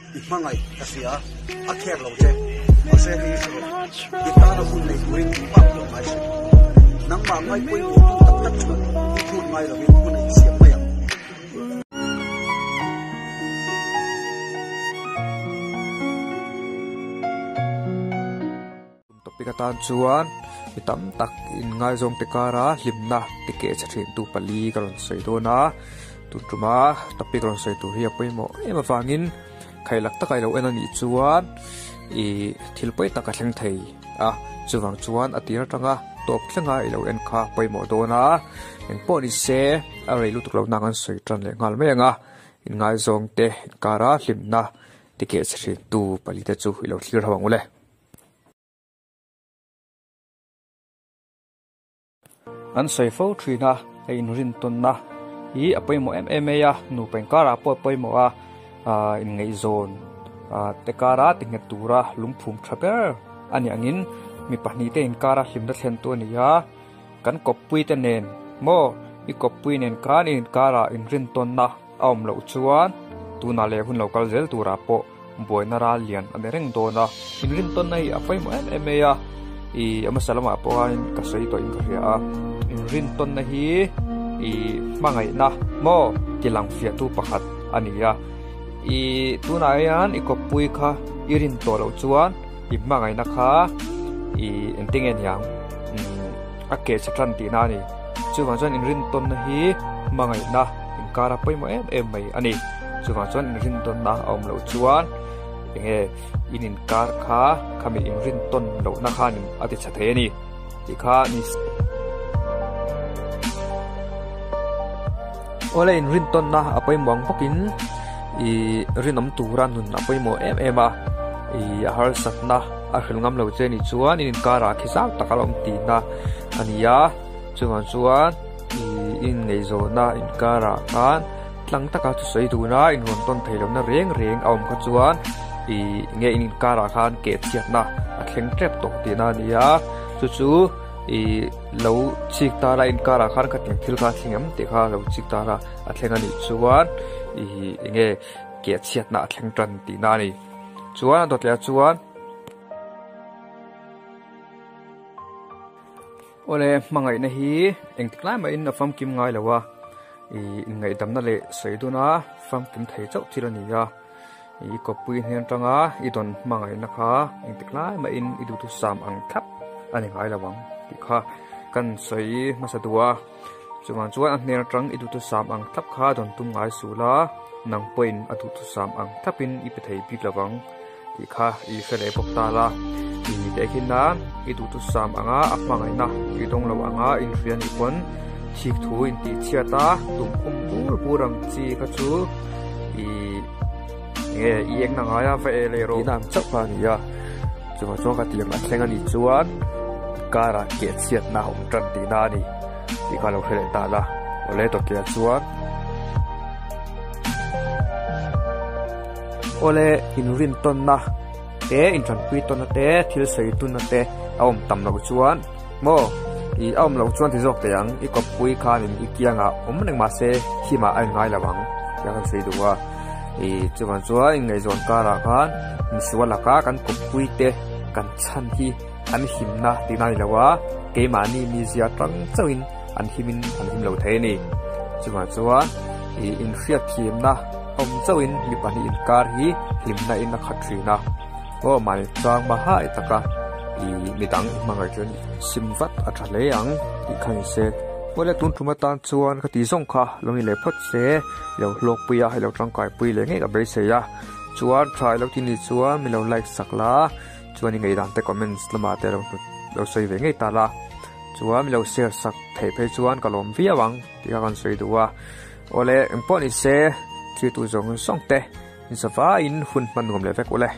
I hmangaih ka hria, a care lo che. Mahse hei hi hre rawh, i tana hun nei turin engmah pawh ngai hre. Nangmah ngai pawimawh tu tak tak chuan i phut ngai lovin hun a insiam mai ang. Topic atan chuan mi tam tak inngaizawng te kara hlimna ti keh chhe thin tu pali ka rawn sawi dawn a tun tuma topic rawn sawi tur hi a pawimawh em avangin khailak taka ilo en anih chuan ih thil pawi tak a thleng thei a chuvang chuan a tir atanga tawp thlenga ilo en kha pawimawh dawn a engpawh ni se a rei lutuk lohna kan sawi tan leh nghal mai ang a inngaizawng te inkara hlimna ti keh chhe thin tu pali te chu ilo thlir ho ang u le. An sawi fo thin a, hei inrintawnna hi a pawimawh em em mai a, nupa inkarah pawh a pawimawh a, ah inngaihzawn ah te kara tinghet tura lungphum tha ber a nih angin mi pahnih te inkara hlimna thlen tu a ni a, kan kawppui te nen maw i kawppui nen khan i inkarah inrintawnna a awm loh chuan tunah leh hun lo kal zel turah pawh. Buaina ral lian a ni reng dawn a, inrintawnna hi a pawimawh em em mai a, ih a hmasa lamah pawh khan ka sawi tawh in ka hria a, inrintawnna hi ih hmangaihna maw ti lang fiah tu pakhat a ni a, ih tunah hian i kawppui kha i rin tawh loh chuan i hmangaihna kha ih engtin nge niang umm a keh chhe tan tihna a ni, chuvang chuan inrintawnna hi hmangaihna inkar a pawimawh em em mai a ni. Chuvang chuan inrintawnna a awm loh chuan enge in inkar kha khami inrintawn lohna khanin a ti tha thei a ni tih kha ni. Awle inrintawnna a pawimawh ang bawkin ih rinawm tura nun a pawimawh em em a, ih a harsatna a hril ngam lo che ni chuan in inkarah khi zau tak a la awm tihna a ni a, chuvang chuan ih inngaihzawhna inkarah khan. Tlang taka chu sawi dun a inrawn tawn thei lohna reng reng a awm kha chuan ih nge in inkarah khan keh chhiatna a thleng tep tawh tihna a ni a chu chu ih lo chik tara inkarah khan khatiang thil kha a thleng em tih kha lo chik tara a thleng a nih chuan ih enge keh chhiatna a thleng tan tihna a ni chuan a dawt leh ah chuan. Awle hmangaihna hi engtik lai mahin a famkim ngai lo a, ih inngaihdamna leh sawi duna famkim thei chauh thil a ni a, ih kawppui hnen atanga i dawn hmangaihna kha engtik lai mahin i duhthusam ang thlap a ni ngai lo ang tih kha kan sawi hmasa duh a, chuvang chuan a hnen atang i duhthusam ang thlap kha dawn tum ngai suh la, nang pawhin a duhthusam ang thlapin i pe thei bik lo vang. Tih kha i hre leh bawk ta la. I tehkhin nan i duhthusam anga a hmangaihna i dawng lo anga inhria nih pawn thik thu intih chhiat a tum khum bur bur ang chi kha chu i nge i engna ngaia va e leh rawh. Tihna ang chauh kha a ni a, chuvang chuan ka tiang a thleng a nih chuan karah keh chhiatna a awm tan tihna a ni tih kha lo hre leh ta la. Awle tawtliah chuan. Awle inrintawnna te inthanpui tawnna te thil sawi tunna te a awm tam loh chuan maw ih a awm loh chuan ti zawk thei ang i kawppui khanin i kiangah awm reng mahse himah a inngai lo ang tih a kan sawi duh a ih chuvang chuan inngaihzawn karah khan misual laka kan kawppui te kan chhan hi an himna tihna a ni lo a keimahni mizia atang chauhin an himin an him lo thei a ni chuvang chuan ih inhriatthiamna. Awm chauhin mi pahnih inkar hi hlimna in a khat thin a, aw mahni chang mahai taka ih midang i hmangaih chuan sim vat a tha hle ang tih kha ni se. Awle tun tum atan chuan ka tih zawng kha lo ni leh phawt se, i lo hlawk pui a, i lo tangkai pui leh ngei ka beisei a, chuan tha i lo ti nih chuan mi lo like sak la, chuan i ngaihdan te comments lamah te lo lo sawi ve ngei ta la, chuan mi lo share sak theih phei chuan ka lawm viau ang tih kha kan sawi duh a. Awle, engpawh ni se, thiltu zawng zawng te, zavaiin hun hman nuam leh vek ule.